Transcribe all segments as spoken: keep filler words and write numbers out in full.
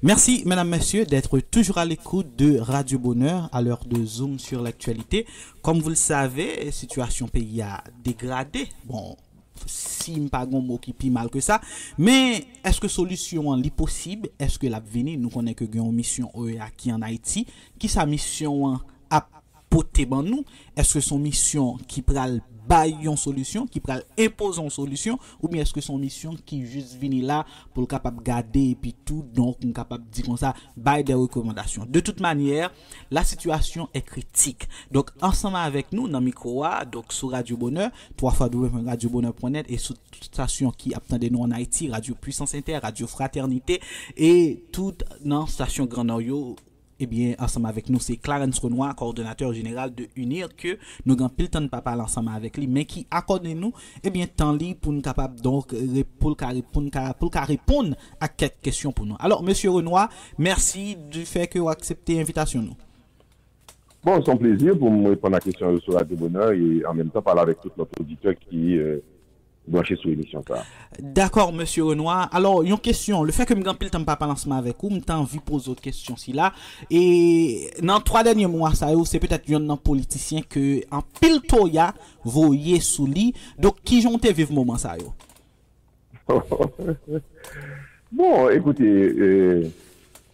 Merci, mesdames, messieurs, d'être toujours à l'écoute de Radio Bonheur à l'heure de Zoom sur l'actualité. Comme vous le savez, situation pays a dégradé. Bon, si m pa gon mo ki pi mal ke sa, men èske solisyon an li posib? Èske l ap vini? Nou konnen ke gen yon misyon O E A ki ann Ayiti. Kisa misyon an ap pote ban nou? Èske se yon misyon ki pral bay yon solisyon, ki pral enpoze yon solisyon, oubyen èske se yon misyon ki jis vini la pou l kapab gade epi tou, donk, m kapab di konsa, bay de rekòmandasyon? De tout manyè, la situation est critique. Donk, ansanm avèk nou nan mikwo a, donk, sou Radio Bonheur, twa fwa w w w pwen radyo bonè pwen nèt, e sou tout stasyon ki ap tande nou ann Ayiti, Radio Puissance Inter, Radio Fraternité, e tout nan stasyon Gran Nò yo, ebyen, ansanm avèk nou, se Clarens Renois, coordonnateur général de UNIR, ke nou gen anpil tan n pa pale ansanm avèk li, men ki akòde nou, ebyen, tan li pou n kapab, donk, re- pou l ka reponn, ka- pou l ka reponn ak kèk kesyon pou nou. Alò, mesye Renois, mèsi du fè ke w aksepte envitasyon nou. Bon, se yon plezi pou m reponn a kesyon yo sou Radio Bonheur e an menm tan pale avèk tout lòt oditè ki euh, branche sou emisyon sa. Dakò, mesye Renois. Alò, yon kesyon, le fè ke m gen anpil tan m pa pale ansanm avèk ou, m ta anvi poze w kesyon sila. E nan twa dènye mwa sa yo, se petèt yonn nan politisyen ke anpil toya voye sou li. Donk, kijan w te viv moman sa yo? Bon, ekoute, euh,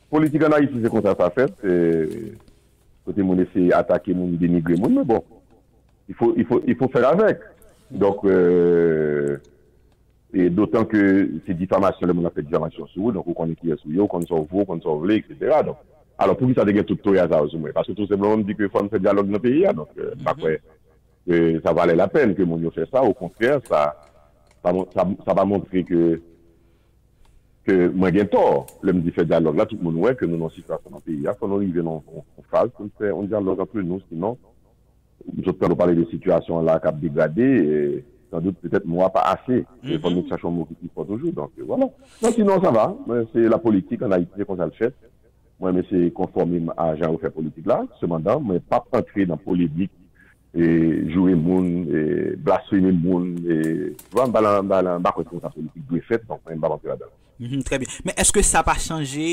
politik ann Ayiti se konsa sa fèt. Euh, kote moun eseye atake moun, denigre moun, men bon, il faut, il faut, il faut faire avec. Donk, euh, e dotan ke se difamasyon, lè moun ap fè difamasyon sou ou, donk ou konnen kiyès ou ye, ou konn sa w vo, ou konn sa w vle, etsetera. Donk, alò, poukisa te gen tout toya sa yo sou mwen? Paske tou senpleman, m di ke fò n fè dyalòg nan peyi a, donk, euh, m pa kwè ke sa valè lapèn ke moun yo fè sa, okontrè, sa, sa, sa, sa pa montre ke, ke mwen gen tò. Lè m di fè dyalòg la, tout moun wè ke nou nan yon sitiyasyon nan peyi a, fò nou rive nan yon, yon faz pou n fè yon dyalòg ant nou, sinon, m sot tande w pale de sitiyasyon an la k ap degrade, e, sandout, petèt, mo a pa ase. E fò nou chache yon mo ki pi fò toujou. Donk, euh, vwala. Non, sinon, sa va. Men se la politik ann Ayiti, se konsa l fèt. Mwen, m eseye konfòme m a jan yo fè politik la. Sepandan, mwen p ap antre nan polemik, e, joure moun, e, blasfeme moun, e, tu vois, m pa nan, m pa nan, m pa kwè se konsa politik dwe fèt, donk mwen, m p ap antre ladan l. Mhm, trè byen. Men èske sa pa chanje,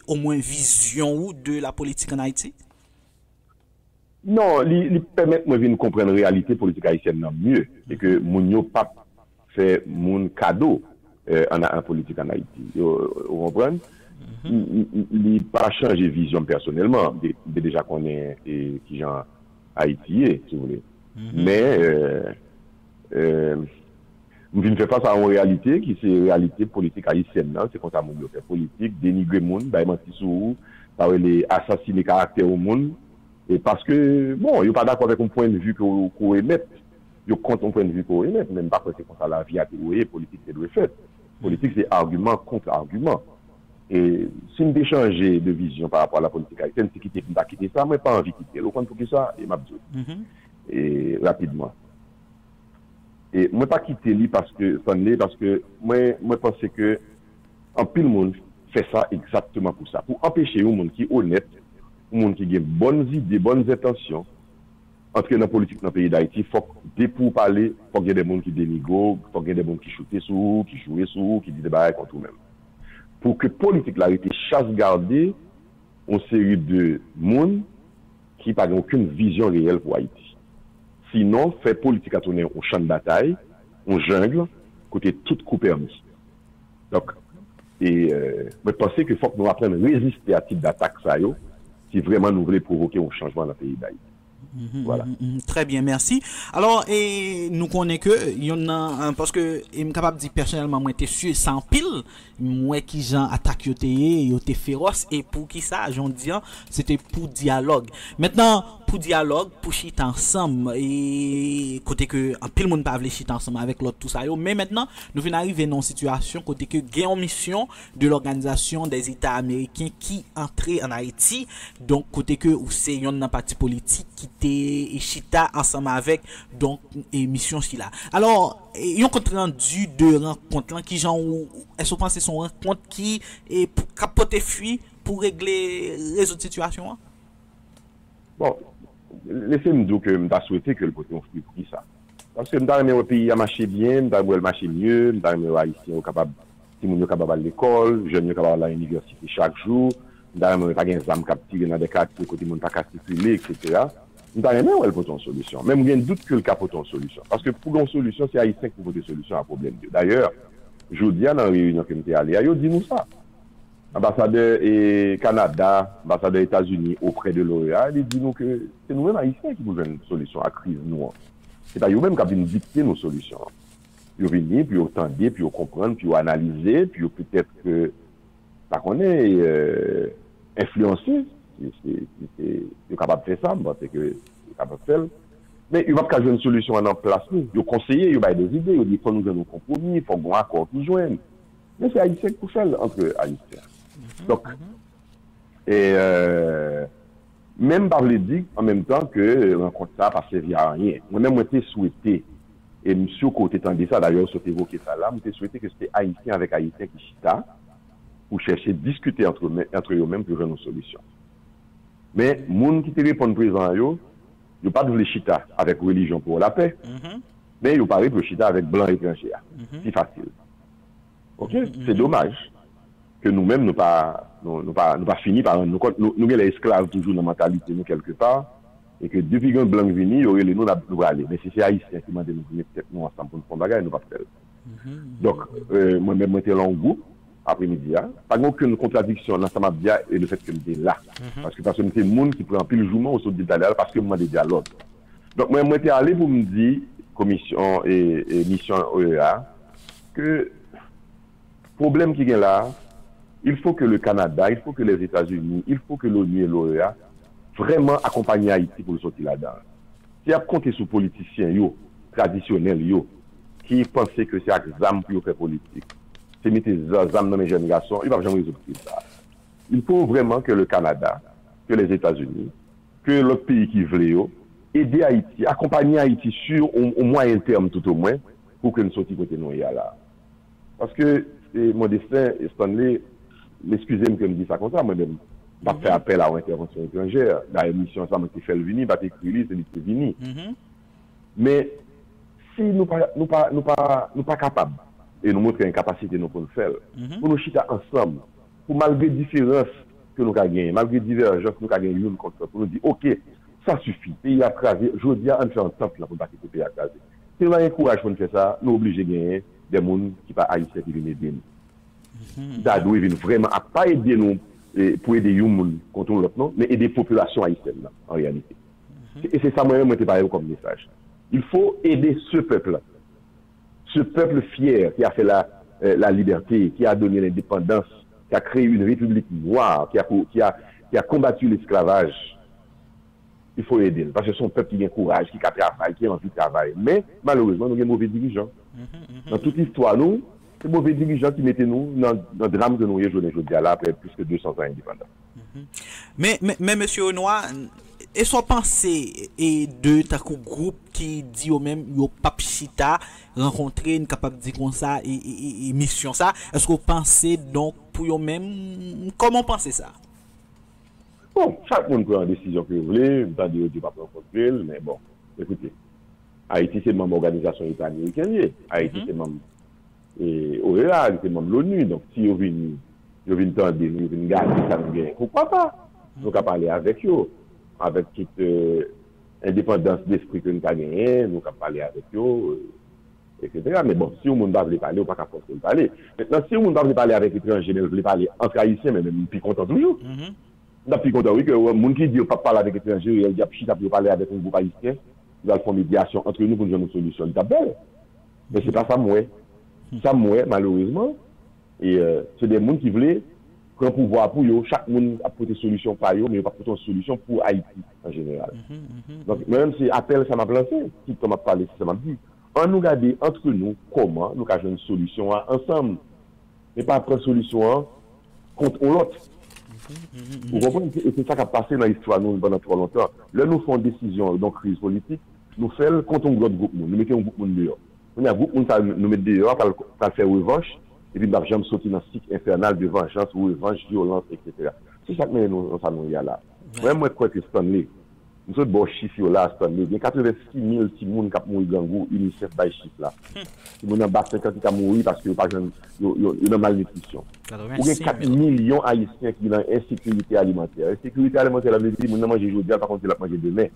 omwen, vizyon ou de la politik ann Ayiti? Non, li, li pèmèt mwen vin konprann reyalite politik ayisyèn nan mye, e ke moun yo p ap fè moun kado, euh, an, an politik ann Ayiti. Yo, ou konprann? M- m- m- Li pa chanje vizyon m pèsonèlman. M te, m te deja konnen, e, kijan Ayiti ye, si w vle. Men, euh, euh, m vin fè fas a yon reyalite ki se reyalite politik ayisyèn nan. Se konsa moun yo fè politik, denigre moun, bay manti sou ou, sa rele asasine karaktè yon moun. E paske, bon, yo pa dakò avèk yon pwennvi ke w, ke w emèt. Yo kont yon pwennvi ke w emèt, men m pa kwè se konsa lavi a te dwe ye, politik te dwe fèt. Politik se agiman kont agiman. E si m te chanje de vizyon pa rapò a la politik ayisyèn, se kite m ta kite sa, mwen pa anvi kite l. Ou konn poukisa? E m ap di w. E rapidman. E mwen pa kite li paske, Stanley, paske mwen, mwen panse ke anpil moun fè sa egzakteman pou sa. Pou anpeche yon moun ki onèt, yon moun ki gen bòn zide, bòn entansyon, antre nan politik nan peyi Dayiti, fòk depi w pale, fòk gen de moun ki denigre w, fòk gen de moun ki choute sou ou, ki joure sou ou, ki di de bagay kont ou menm. Pou ke politik la rete chas gade yon seri de moun ki pa gen okenn vizyon reyèl pou Ayiti. Sinon, fè politik la tounen yon chann batay, yon jang, kote tout kou pèmi. Donk, e, euh, mwen panse ke fòk nou aprann reziste a tip datak sa yo, si vrèman nou vle pwovoke yon chanjman nan peyi Dayiti. Vwala. Trè byen, mèsi. Alò, e, nou konnen ke yonn nan, paske, e, m kapab di pèsonèlman, mwen te swiv sa anpil, m wè kijan atak yo te ye, yo te feròs, e poukisa, jan w di an, se te pou dyalòg. Mentnan, pou dyalòg, pou chita ansanm, e kote ke anpil moun pa vle chita ansanm avèk lòt, tou sa yo, men mentnan, nou vin arive nan yon sitiyasyon kote ke gen yon misyon de l'Organisation des États Américains ki antre ann Ayiti, donk kote ke ou se yonn nan pati politik ki te chita ansanm avèk, donk, e, misyon sila. Alò, e, yon kont randi de rankont lan, kijan ou, èske ou panse se yon rankont ki, e, k ap pote fwi pou regle, rezoud sitiyasyon an? Bon, lese m di w ke m ta swete ke l pote yon fwi. Poukisa? Paske m ta renmen wè peyi a mache byen, m ta renmen wè l mache mye, m ta renmen wè Ayisyen yo kapab timoun yo kapab al lekòl, jèn yo kapab al nan inivèsite chak jou. M ta renmen wè pa gen zam k ap tire nan de katye kote moun pa ka sikile, etsetera. M ta renmen wè l pote yon solisyon. Men m gen dout ke l ka pote yon solisyon. Paske pou gen yon solisyon, se Ayisyen ki pou pote solisyon a pwoblèm yo. Dayè, jodi a nan reyinyon ke m te ale a, yo di nou sa. Anbasadè e Kanada, anbasadè Etazini oprè de l'OEA, li di nou ke se nou menm Ayisyen ki pou jwenn solisyon a kriz nou an. Se pa yo menm k ap vin dikte nou solisyon an. Yo vini pou yo tande, pou yo konprann, pou yo analize, pou yo petèt ke, pa konnen, euh, enfliyanse. Si, si, si se, yo kapab fè sa, m panse ke yo kapab fè l. Men yo p ap ka jwenn solisyon an nan plas nou. Yo konseye, yo bay de zide, yo di fò nou jwenn yon konpwomi, fòk gon akò ki jwenn. Men se Ayisyen ki pou fè l antre Ayisyen. Donk, e, euh, men m pa vle di an menm tan ke rankont sa a pa sèvi a anyen. Mwen menm, mwen te swete, e m si ke w te tande sa, dayè, w sot evoke sa la, m te swete ke se te Ayisyen avèk Ayisyen ki chita pou chèche diskite antre, men- antre yo menm pou jwenn yon solisyon. Men, moun ki te reponn prezan yo, yo pa t vle chita avèk Relijyon pou Lapè, men yo pare pou yo chita avèk blan etranje a. Pi fasil. Ok? Se domaj ke nou menm, nou pa, nou, nou pa, nou pa fini pa rann nou kont. Nou, nou genlè esklav toujou nan mantalite nou kèlkepa, e ke depi gen blan k vini, yo rele nou, n ap, nou prale. Men si se Ayisyen ki mande nou pou met tèt nou ansanm pou n fè yon bagay, nou p ap fè l. Donk, euh, mwen menm, mwen te lan yon gwoup, apremidi a. Pa gen okenn kontradiksyon nan sa m ap di a e lefèt ke m te la. Paske, paske m se moun ki pran anpil jouman oswa di talè a paske m mande dyalòg. Donk, mwen, mwen te ale pou m di komisyon e, e misyon OEA ke pwoblèm ki gen la, il faut que le Canada, il faut que les États-Unis, il faut que l'ONU et l'OEA vrèman akonpanye Ayiti pou l soti ladan. Si y ap konte sou politisyen yo, tradisyonèl yo, ki panse ke se ak zam pou yo fè politik, se mete za- zam nan men jèn gason, yo p ap janm rezoud kriz sa a. Il faut vraiment que le Canada, que les États-Unis, ke lòt peyi ki vle yo, ede Ayiti, akonpanye Ayiti sur on, on moyen terme tout au moins, pou ke n soti kote nou ye a la. Paske, e, Mondestin, e, Stanley, m eskize m ke m di sa konsa, mwen menm, m p ap fè apèl a yon entèvansyon etranjè. Dayè, misyon sa, mwen te fè l vini, m pa t ekri li, se li ki te vini. Men, si nou pa, nou pa, nou pa, nou pa kapab, e nou montre enkapasite nou pou n fè l, pou nou chita ansanm, pou malgre diferans ke nou ka genyen, malgre divèjans nou ka genyen youn kont lòt, pou nou di, oke, sa sifi, peyi a kraze, jodi a, ann fè antant lan pou n pa kite peyi a kraze. Si nou pa gen kouraj pou n fè sa, nou oblije genyen de moun ki pa Ayisyen ki vin ede n. Ki ta dwe vin vrèman ap pa ede nou, e, pou ede yon moun kont yon lòt, non, men ede popilasyon ayisyèn nan, an reyalite. E se sa mwen menm, mwen te ba yo kòm mesaj. Il faut aider ce peuple-là. Ce peuple fier qui a fait la, euh, la liberté, qui a donné l'indépendance, qui a créé une république noire, qui a, qui a, qui a combattu l'esclavage. Il faut ede l. Paske se yon pèp ki gen kouraj, ki ka travay, ki anvi travay. Men, malerezman, nou gen move dirijan. Nan tout istwa nou, se move dirijan ki mete nou nan, nan dram ke nou ye jounen jodi a la, apre plis ke de san zan endepandans. Men, men, men, mesye Renois, e sa w panse e de tankou gwoup ki di yo menm yo p ap chita rankontre, n kapab di konsa, e, e, e, e misyon sa? Èske w panse, donk, pou yo menm, kòman w panse sa? Bon, chak moun pran desizyon ke yo vle, m tande yo di yo p ap rankontre l, men bon, ekoute, Ayiti se manm Òganizasyon Eta Ameriken l ye. Ayiti se manm e, OEA, li se manm l'ONU. Donk, si yo vini, yo vin tande nou, yo vin gade sa nou genyen, poukwa pa? Nou ka pale avèk yo, avèk tout, euh, endepandans despri ke nou ka genyen, nou ka pale avèk yo, euh, etsetera. Men bon, si yon moun pa vle pale, ou pa ka fòse l pale. Mentnan, si yon moun pa vle pale avèk etranje, men l vle pale ant Ayisyen, men, men m pi kontan toujou. M t ap pi kontan, wi, ke moun ki di yo p ap pale avèk etranje, yo di y ap chita pou yo pale avèk yon gwoup ayisyen, ki pral fè yon medyasyon ant nou pou n jwenn yon solisyon, li t ap bèl. Men se pa sa m wè. Sa m wè, malerezman, e, euh, se de moun ki vle pran pouvwa pou yo. Chak moun ap pote solisyon pa yo, men yo p ap pote yon solisyon pou Ayiti an jeneral. Donk, mwen menm, se apèl sa m ap lanse, tout tan m ap pale, se sa m ap di. Ann nou gade ant nou kòman nou ka jwenn solisyon an ansanm, men pa pran solisyon an kont yon lòt. Ou konprann? E se sa k ap pase nan istwa nou pandan twò lontan. Lè nou fè yon desizyon, yon kriz politik, nou fè l kont yon lòt gwoup moun. Nou mete yon gwoup moun deyò. Kounye a, gwoup moun sa a nou met deyò a pral, pral fè revanch, epi n p ap janm soti nan sik enfènal de vanjans, revanch, vyolans, etsetera. Se sa k mennen nou nan sa nou ye a la. Mwen, mwen kwè ke Stanley, M sot ba w chif yo la, Stanley. Gen katrevensis mil timoun k ap mouri grangou, UNICEF bay chif la. Timoun anba senk an ki ka mouri paske yo pa jwenn, yo, yo, yo nan malnitrisyon. Ou gen kat milyon Ayisyen ki nan ensekirite alimantè. Ensekirite alimantè la vle di moun nan manje jodi a, l pa konn si l ap manje demen.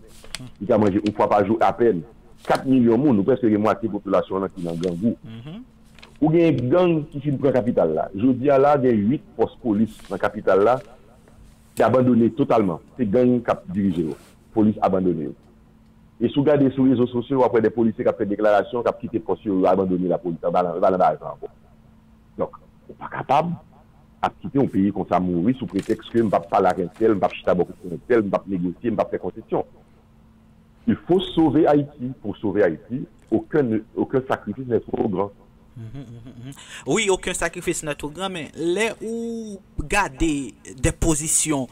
Li ka manje yon fwa pa jou apèn. Kat milyon moun, ou prèske gen mwatye popilasyon an ki nan grangou. Ou gen gang ki fin pran kapital la. Jodi a la, gen uit pòs polis nan kapital la ki abandone totalman. Se gang k ap dirije yo. Polis abandone yo. E si w gade sou rezo sosyo, w ap wè de polisye k ap fè deklarasyon, k ap kite pòs yo, yo abandone lapolis, yo pa nan, yo pa nan bagay sa ankò. Donk, ou pa kapab ap kite yon peyi konsa mouri sou pretèks ke m p ap pale ak entèl, m p ap chita bò kote entèl, m p ap negosye, m p ap fè konsesyon. Il faut sauver Haïti. Pour sauver Haïti, aucun, aucun sacrifice n'est trop grand. Wi, okenn sakrifis nan twò gran, men lè ou gade de pozisyon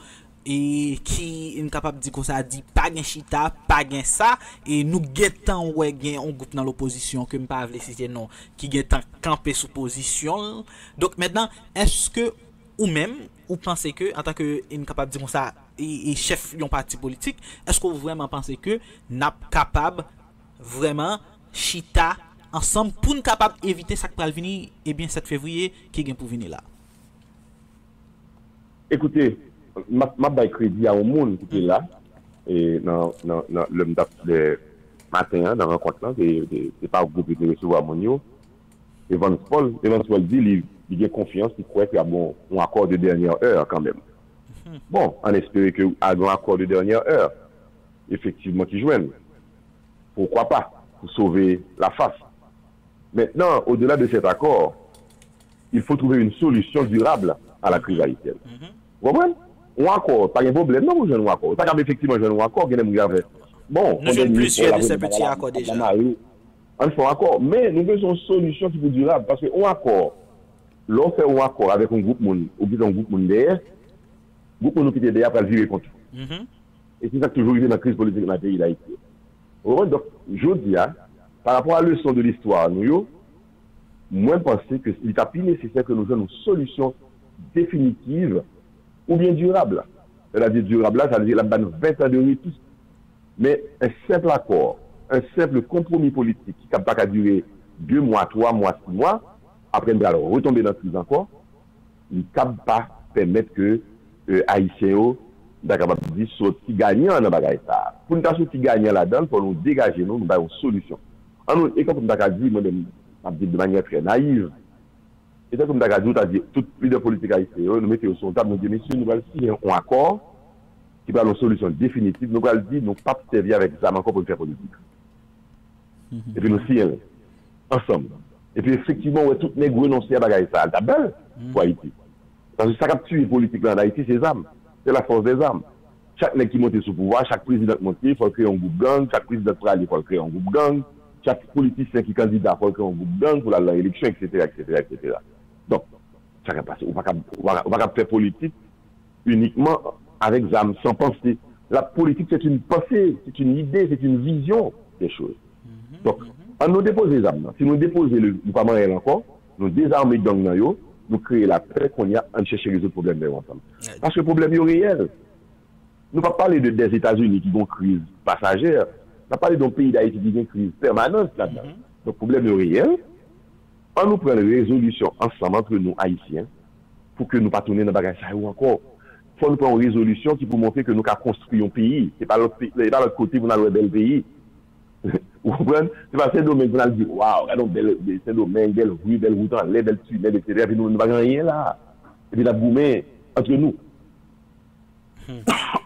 e ki, n kapab di konsa, di pa gen chita, pa gen sa, e nou gentan wè gen yon gwoup nan lopozisyon ke m pa vle site non, ki gentan kanpe sou pozisyon l. Donk, mentnan, èske ou menm, ou panse ke, antanke, n kapab di konsa, e, e chèf yon pati politik, èske ou vrèman panse ke n ap kapab vrèman chita ansanm pou n kapab evite sa k pral vini, ebyen, sèt fevriye ki gen pou vini la? Ekoute, m ap, m ap bay kredi a yon moun ki te la, e nan, nan, nan, lè m t ap, lè, maten an, nan rankont lan, se, se, se pa gwoup yo te resevwa moun yo. Evans Paul, Evans Paul di li, li gen konfyans, li kwè ke ap gen yon akò de dènyè è kanmenm. Bon, ann espere ke a gen yon akò de dènyè è, efektivman, ki jwenn. Pourquoi pas, pour sauver la face. Maintenant, au-delà de cet accord, il faut trouver une solution durable à la crise haïtienne. Ou konprann? Yon akò, pa gen pwoblèm non pou jwenn yon akò. Ou ta kab efektivman jwenn yon akò, gen de moun ki ka fè. Bon, nou jwenn plizyè de ces petits accords deja. Ann fè yon akò, men nou bezwen yon solisyon ki pou dirab, paske yon akò, lè w fè yon akò avèk yon gwoup moun, ou kite yon gwoup moun dèyè, gwoup moun ou kite dèyè a pral vire kont ou. E se sa k toujou rive nan kriz politik nan peyi Dayiti. Ou konprann? Donk, jodi a, pa rapò a leson de listwa nou yo, mwen panse ke li ta pi nesesè ke nou jwenn yon solisyon definitiv oubyen dirab. Sètadi dirab la, sa vle di l ap ba n ven tan de repi. Men, yon senp akò, yon senp konpwomi politik ki kab pa ka dire de mwa, twa mwa, sis mwa, apre n pral retonbe nan kriz ankò, li kab pa pèmèt ke, e, Ayisyen yo, m ta kapab di, soti ganyan nan bagay sa a. Pou n ta soti ganyan ladan l, fò nou degaje nou, nou bay yon solisyon. An nou, e tankou m ta ka di, mwen menm, m ap di l de manyè trè nayiv, e tankou m ta ka di w, ta di, tout lidè politik ayisyen yo, nou mete yo sou yon tab, nou di, mesye, nou pral siyen yon akò ki pral yon solisyon definitif, nou pral di, nou p ap sèvi avèk zam ankò pou n fè politik. Epi nou siyen l ansanm. Epi efektivman, w wè tout nèg renonse a bagay sa a, l t ap bèl pou Ayiti. Paske sa k ap tiye politik la ann Ayiti, se zam. C'est la force des armes. Chak nèg ki monte sou pouvwa, chak prezidan k monte, fò l kreye yon gwoup gang, chak prezidan k prale, fò l kreye yon gwoup gang, chak politisyen ki kandida, fò l kreye yon gwoup gang pou l al nan eleksyon, etsetera, etsetera, etsetera. Donk, sa k ap pase, ou pa kab, ou pa, ou pa kab fè politik inikman avèk zam, san panse. La politik, c'est une pensée, c'est une idée, c'est une vision des choses. Donk, ann nou depoze zam nan. Si nou depoze l, nou pa manyen l ankò, nou dezame gang nan yo, nou kreye lapè, kounye a, ann chèche rezoud pwoblèm nan yo ansanm. Paske pwoblèm yo reyèl. Nou p ap pale de Dèzetazini ki gen yon kriz pasajè. N ap pale de yon peyi Dayiti ki gen kriz pèmanans ladan l. Donk, pwoblèm yo reyèl. Ann nou pran rezolisyon ansanm antre nou, Ayisyen, pou ke nou pa tounen nan bagay sa yo ankò. Fò nou pran yon rezolisyon ki pou montre ke nou ka konstwi yon peyi. Se pa lòt pe-, se pa lòt kote pou n al wè bèl peyi. Ou konprann? Se pa Sendomeng pou n al di, waw, gade yon bèl Sendomeng, bèl ri, bèl wout anlè, bèl tinèl, etsetera. Epi nou menm, nou pa gen anyen la. Epi n ap goumen antre nou.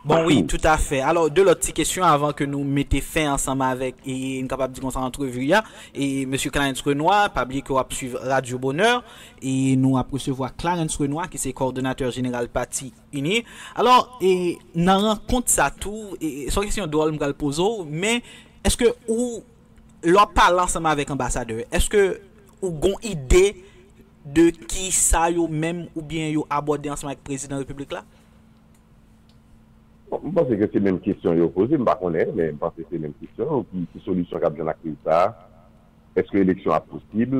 Bon, wi, toutafè. Alò, de lòt ti kesyon avan ke nou mete fen ansanm avèk, e n kapab di konsa, antrevi a. E mesye Clarens Renois, pa bliye ke w ap swiv Radyo Bonè, e nou ap resevwa Clarens Renois, ki se kowòdonatè jeneral Pati Ini. Alò, e nan rankont sa tou, e, e se yon kesyon dwòl m pral poze w, men èske ou, lè w ap pale ansanm avèk anbasadè, èske ou gon ide de ki sa yo menm oubyen yo abòde ansanm avèk prezidan repiblik la? Bon, m panse ke se menm kesyon yo poze, m pa konnen, men m panse se menm kesyon yo, ki, ki solisyon k ap jwenn ak kriz sa a? Èske eleksyon ap posib?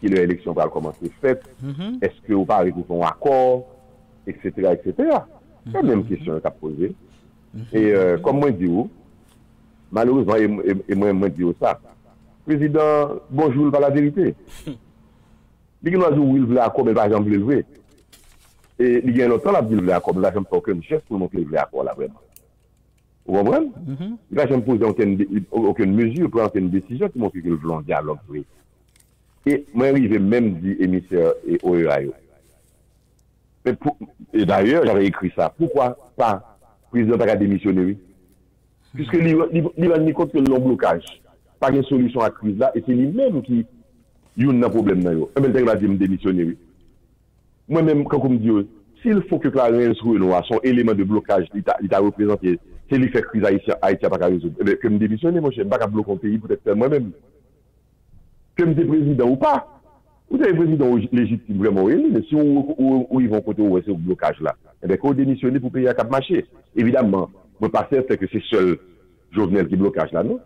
Kilè eleksyon pral kòmanse fèt? Èske ou pare pou fè yon akò? Etsetera, etsetera. Se menm kesyon yo k ap poze. E euh, kòm mwen di w, malerezman, e, e, e mwen, mwen di w sa, prezidan, bonjou, l pa laverite. Li gen dwa di w wi, l vle akò, men l pa janm vle l vre. E li gen lontan l ap di l vle akò, men l pa janm fè okenn jès pou l montre l vle akò la vrèman. Ou konprann? Li pa janm poze okenn, de- okenn mezi, pran okenn desizyon ki montre ke l vle yon dyalòg vre. E mwen rive menm di emisè e O E A yo. E, pou, e dayè, j'avais écrit sa. Poukwa pa prezidan pa ka demisyone, wi? Piske li, li, li rann li kont ke l nan blokaj. Pa gen solisyon ak kriz la, e se li menm ki youn nan pwoblèm nan yo. Enben, l te gen dwa di m demisyone, wi. Mwen menm, kankou m di yo, si l fo ke Clarens Renois se yon eleman de blokaj, li ta, li ta reprezante, se li fè kriz ayisyen, Ayiti a pa ka rezoud. Enben, ke m demisyone, monchè, m pa ka bloke yon peyi poutèt sèl mwen menm. Ke m te prezidan ou pa, ou te prezidan ou lejitim vrèman ou eli, men si ou, ou, ou rive yon kote ou wè se blokaj la, enben ke w demisyone pou peyi a kab mache. Evidaman, mwen pa sèten ke se sèl Jovenel ki blokaj la, non.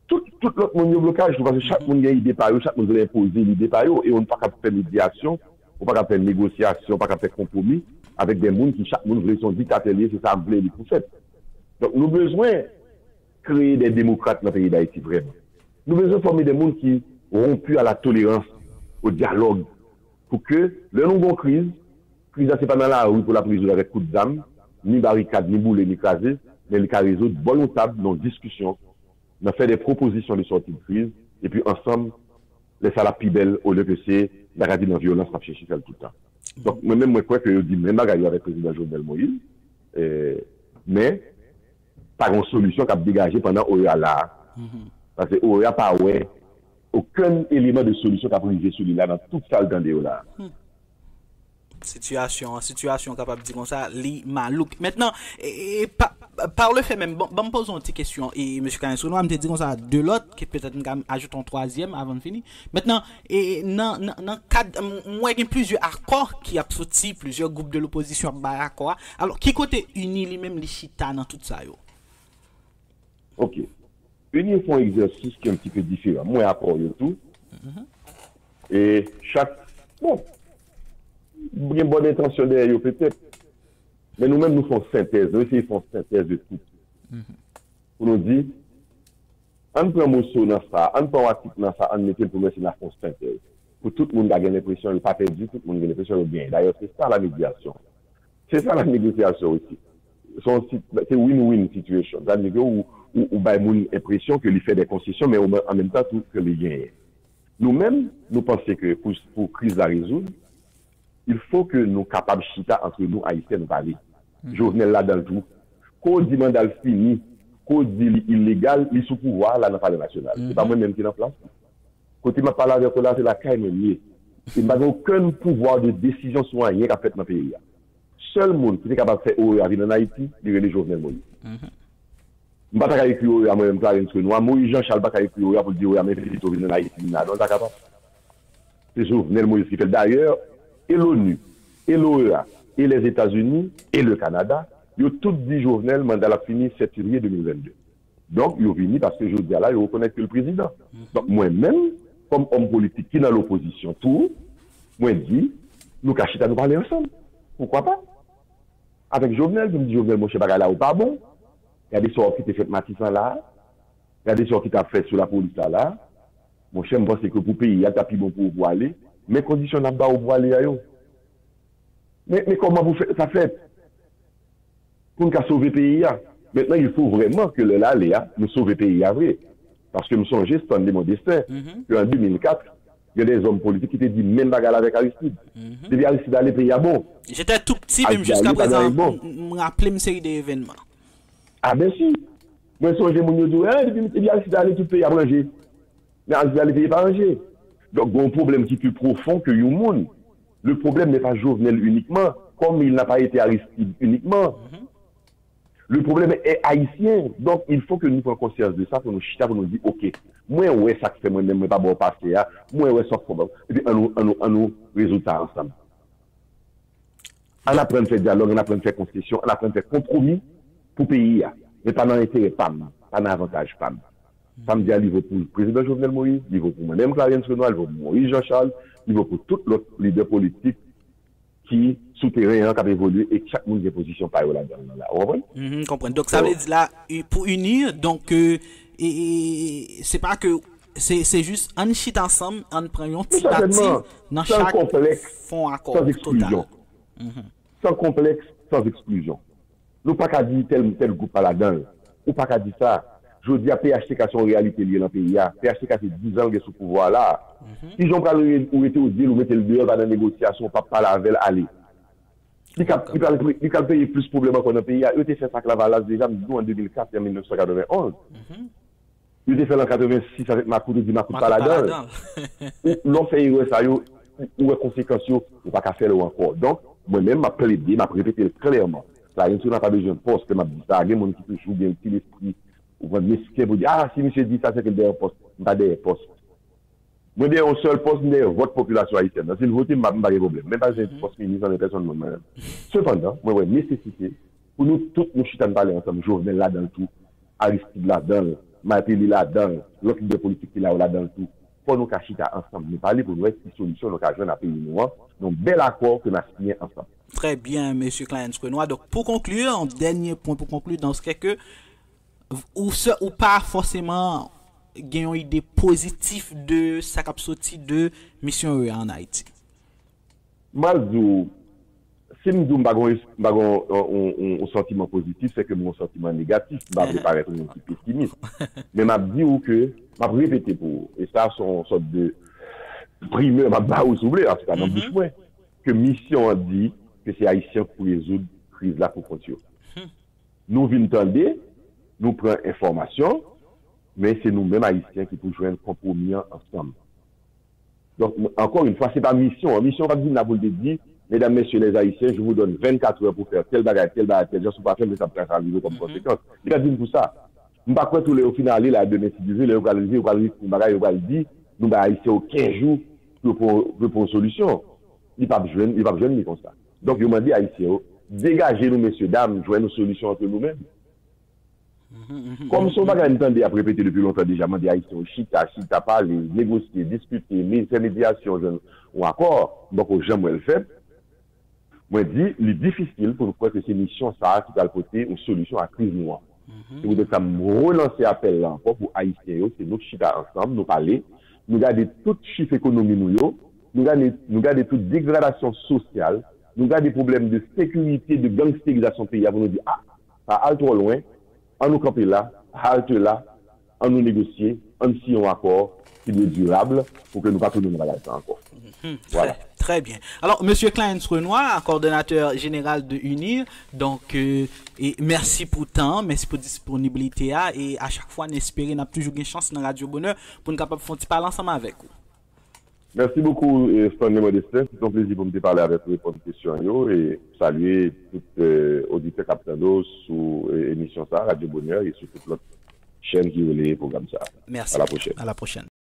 Tout, tout lòt moun yo blokaj tou, paske chak moun gen ide pa yo, chak moun vle enpoze lide pa yo, e ou pa kab fè medyasyon, ou pa kab fè negosyasyon, ou pa kab fè konpwomi avèk de moun ki chak moun vle se yon diktatè li ye, se sa m vle li pou fèt. Donk nou bezwen kreye de demokrat nan peyi Dayiti vrèman. Nou bezwen fòme de moun ki ronpu a la tolerans, o dyalòg, pou ke lè nou gon kriz, kriz la se pa nan lari pou l ap rezoud avèk kout zam, ni barikad, ni boule, ni kraze, men li ka rezoud bò yon tab nan diskisyon, nan fè de pwopozisyon de sòti de kriz, epi ansanm, lè sa l ap pi bèl, olye ke se, n ta ka di nan vyolans n ap chèche fè l tout tan. Donk, mwen menm, mwen kwè ke yo di menm bagay yo avèk prezidan Jovenel Moïse, eh, men, pa gen yon solisyon k ap degaje pandan O E A la a. Paske O E A pa wè okenn eleman de solisyon k ap rive sou li la nan tout sa l tande yo la a. Sitiyasyon an, sitiyasyon kapab di konsa, li malouk. Mentnan, e, e, pa, pa le fè menm, bon, ban m poze yon ti kesyon, e, mesye Clarens Renois, m te di konsa, de lòt, ke petèt m ka ajoute yon twazyèm avan n fini. Mentnan, e, nan, nan, nan kad, m, m wè gen plizyè akò ki ap soti, plizyè gwoup de lopozisyon ap bay akò a. Alò, ki kote ini li menm li chita nan tout sa yo? Ok. Ini fè yon egzèsis ki yon ti pe diferan. M wè akò yo tou. E chak, bon, gen bòn entansyon dèyè yo petèt. Men nou menm nou fè yon sentèz, nou eseye fè yon sentèz de tout. Pou nou di, ann pran moso nan sa, ann pran yon atik nan sa, ann mete l pou nou eseye n a fè yon sentèz. Pou tout moun ka gen lenpresyon yo pa pèdi, tout moun gen lenpresyon yo genyen. Dayè, se sa la medyasyon. Se sa la negosyasyon osi. Se yon si- se win-win situation. Sa vle di ke ou, ou, ou bay moun enpresyon ke li fè de konsesyon, men ou, an menm tan tou ke li genyen. Nou menm, nou panse ke pou, pou kriz la rezoud, il faut que nou kapab chita antre nou Ayisyen, nou pale. Jovenel ladan l tou. Ko di manda l fini, ko di li ilegal, li sou pouvwa a la nan Palè Nasyonal. Se pa mwen menm ki nan plas li. Kote m ap pale avèk ou la, se lakay mwen m ye. E m pa gen okenn pouvwa de desizyon sou anyen k ap fèt nan peyi a. Sèl moun ki te kapab fè O E A vin ann Ayiti, li rele Jovenel Moïse. M pa ta ka ekri O E A mwen menm, Clarens Renois, Moïse Jean Charles pa ka ekri O E A pou l di O E A men Petito vin ann Ayiti, vin la, non, l pa kapab. Se Jovenel Moïse ki fè l. Dayè, e l'ONU, e l'OEA, e Lèzetazini, e le Canada, yo tout di Jovenel manda l ap fini sèt fevriye de mil vennde. Donk, yo vini paske jodi a la, yo rekonèt ke l prezidan. Donk, mwen menm, kòm òm politik ki nan lopozisyon tou, mwen di, nou ka chita nou pale ansanm. Poukwa pa? Avèk Jovenel, pou m di Jovenel, monchè, bagay la yo pa bon. Gade sa w ap kite fèt Matisan la a. Gade sa w kite ap fè sou lapolis la la a. Monchè, m panse ke pou peyi a, l ta pi bon pou ou pou ale. Men kondisyon n ap ba ou pou ale a yo. Men, men kòman pou fè, sa fèt? Pou n ka sove peyi a. Mentnan, il faut vraiment que lè l ale a, nou sove peyi a vre. Paske m sonje Stanley Mondestin, ke an de mil kat, gen de zòm politik ki te di menm bagay la avèk Aristide. Depi Aristide ale, peyi a bon. J'étais tout petit, mais jusqu'à présent, m raple m seri de evènman. A ben si. Mwen sonje moun yo di, eh, depi, depi Aristide ale, tout peyi ap ranje. Men Aristide ale, peyi pa ranje. Donk, gen yon pwoblèm ki pi pwofon ke yon moun. Le problème n'est pas Jovenel uniquement, comme il n'a pas été Aristide uniquement. Le problème est haïtien. Donk, il faut que nou pran konsyans de sa, pou nou chita, pou nou di, ok, mwen wè sa k fè mwen menm, mwen pa ba w pase a, mwen wè sa w fè, epi ann nou, ann nou, ann nou rezoud sa ansanm. Ann aprann fè dyalòg, ann aprann fè konsesyon, ann aprann fè konpwomi pou peyi a. Men pa nan enterè pa m, pa nan avantaj pa m. Sa m di a, li vo pou prezidan Jovenel Moïse, li vo pou mwen menm Clarens Renois, li vo pou Moïse Jean Charles, li vo pou tout lòt lidè politik ki sou teren an k ap evolye e chak moun gen pozisyon pa yo ladan l la. Ou konprann? Mhm, konprann. Donk, sa vle di la, i- pou ini, donk, euh, e, e, se pa ke, se, se jis ann chita ansanm, ann pran yon ti pati nan chak fè yon akò total. San konplèks, san eksklizyon. Nou pa ka di tèl, tèl gwoup pa ladan l. Ou pa ka di sa. Jodi a, P H T K se yon reyalite li ye nan peyi a. P H T K se diz an l gen sou pouvwa la. Kijan w pral re- ou rete ou di l, ou mete l deyò, l pa nan negosyasyon, w p ap pale avè l, ale. Li ka, li pral, li pral peye plis pwoblèm ankò nan peyi a. Yo te fè sa ak Lavalas deja, m di w an de mil kat e an mil nèf san katrevenn onz. Yo te fè l an katrevensis avèk Makout, yo di Makout pa ladan l. Ou, lè w fè erè sa yo, ou, ou wè konsekans yo, ou pa ka fè l ankò. Donk, mwen menm, m ap plede, m ap repete l klèman. Clarence Renois pa bezwen pòs, lè m ap di sa, gen moun ki toujou gen ti lespri, ou konn, mesken pou di, ah, si misye di sa, se ke l dèyè pòs. M pa dèyè pòs. Mwen dèyè yon sèl pòs, m dèyè vòt popilasyon ayisyèn nan. Si l vote m, m pa gen pwoblèm. Menm pa bezwen pòs minis, anyen pèsonn moun mwen menm. Sepandan, mwen wè nesesite pou nou tout nou chita n pale ansanm. Jovenel ladan l tou, Aristide ladan l, Martelly ladan l, lòt lidè politik ki la yo ladan l tou. Fò nou ka chita ansanm, nou pale pou nou wè ki solisyon nou ka jwenn a peyi nou an, nan yon bèl akò ke n a siyen ansanm. Très bien, Mesye Clarens Renois. Donk, pou konkli, yon dènye pwen pou konkli, donk, se ke ou, se, ou pa fòseman gen yon ide pozitif de sa k ap soti de misyon yo an Ayiti. M pral di w, si m di w m pa gen, m pa gen yon, yon, yon, yon santiman pozitif, se ke m gen yon santiman negatif. M pa vle parèt yon moun ki pesimis. Men m ap di w ke, m ap repete pou ou, e sa se yon sòt de primè m ap ba ou, si w vle, antouka nan bouch mwen, ke misyon an di ke se Ayisyen pou rezoud kriz la pou kont yo. Nou vin tande, nou pran enfòmasyon, men se nou menm Ayisyen ki pou jwenn konpwomi an ansanm. Donk, ankò yon fwa, se pa misyon an. Misyon an pa t vin la pou l te di, medam, mesye, les Ayisyen, je vous donne vennkat è pou fè tèl bagay, tèl bagay, tèl jan, si w pa fè l, men sa pral rive kòm konsekans. Li pa t vin pou sa. M pa kwè tou lè yo fin ale la, demen, si Dye vle, lè yo pral rive, yo pral rive pou yon bagay, yo pral di, nou bay Ayisyen yo kenz jou pou yo pran, pou yo pran yon solisyon. Li p ap jwenn, li p ap jwenn li konsa. Donk, yo mande Ayisyen yo, degaje nou, mesye dam, jwenn yon solisyon ant nou menm. Kòm se yon bagay m tande y ap repete depi lontan deja, mande Ayisyen yo chita, chita pale, negosye, diskite, me- fè medyasyon, jwenn yon akò, m poko janm wè l fèt. Mwen di, li difisil pou nou kwè ke se misyon sa a ki pral pote yon solisyon a kriz nou an. Se poutèt sa m relanse apèl la ankò pou Ayisyen yo, se nou k chita ansanm, nou pale, nou gade tout chif ekonomi nou yo, nou gade, nou gade tout degradasyon sosyal, nou gade pwoblèm de sekirite, de gangsterizasyon peyi a pou nou di, ah, sa al twò lwen, ann nou kanpe la, halte la, ann nou negosye, ann siyen yon akò ki dwe dirab pou ke nou pa tounen nan bagay sa ankò. Vwala. Très, très bien. Alors, Monsieur Clarens Renois, coordonnateur général de UNIR, donc, euh, et merci pour tan, merci pour disponibilité a, et à chaque fois, n espere n ap toujou gen chans nan Radio Bonheur pou n kapab fè yon ti pale ansanm avèk ou. Merci beaucoup, euh, Stanley Modestin. Se yon plezi pou m te pale avèk ou, reponn kesyon yo, e salye tout, euh, oditè k ap tande w sou, euh, emisyon sa, Radio Bonheur, e sou tout lòt chèn ki releye pwogram sa. Merci. À la prochaine. À la prochaine.